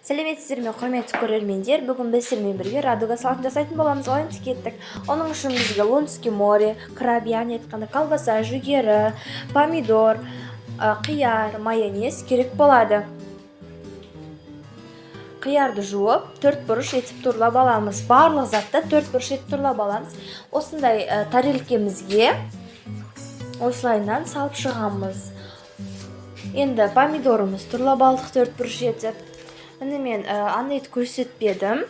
Сәлеметсіздер ме, құрметті көрермендер! Бүгін біз сіздермен бірге радуга салатын жасайтын боламыз. Ал енді кеттік. Оның үшін бізге Лунский море краб, яғни айтқанда, колбаса, жүгері, помидор, қияр, майонез керек болады. Қиярды жуып, төрт бұрыш етіп турлап аламыз. Барлық затты төрт бұрыш етіп турлап аламыз. Осындай тарелкемізге осылайынан салып шығамыз. Енді помидорымыз турлап алдық төрт бұрыш етіп. Міне, мен ана ет көрсетпедім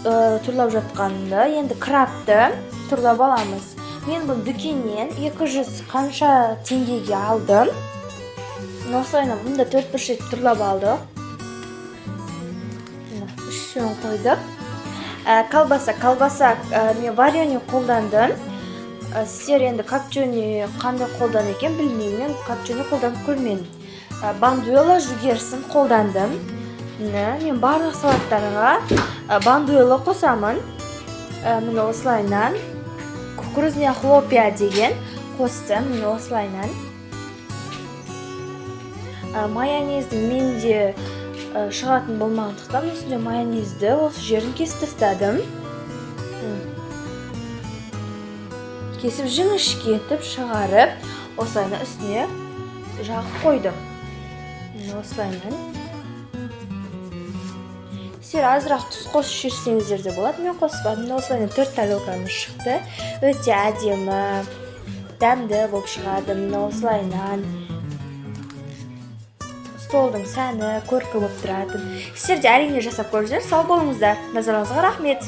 турлап жатқанымды. Енді крабты турлап аламыз. Мен бұны дүкеннен 200 қанша теңгеге алдым. Міне, осылайынан бұны да төрт бұрыш етіп турлап алдық. Міне, үшеуін қойдық. Колбаса, мен вареный қолдандым. Сіздер енді копченый қандай қолдан екен, білмеймін, мен копченый қолданып көрмедім. Бандуэла жүгерісін қолдандым. Міне, мен барлық салаттарға бандуэла қосамын. Міне, осылайынан кукурузные хлопья деген қостым. Міне, осылайынан майонездің менде шығатын болмағандықтан, осындай майонезді осы жерін кесіп тастадым. Кесіп, жіңішке етіп шығарып, осылайынан үстіне жағып қойдым. Міне, осылайынан. Сіздер азырақ тұз қосып жіберсеңіздер де болады, мен қоспадым. Міне, осылайынан төрт тарелкамыз шықты. Өте әдемі, дәмді болып шығады. Міне, осылайынан столдың сәні, көркі болып тұрады. Сіздер де, әрине, жасап көріңіздер. Сау болыңыздар, назарларыңызға рахмет.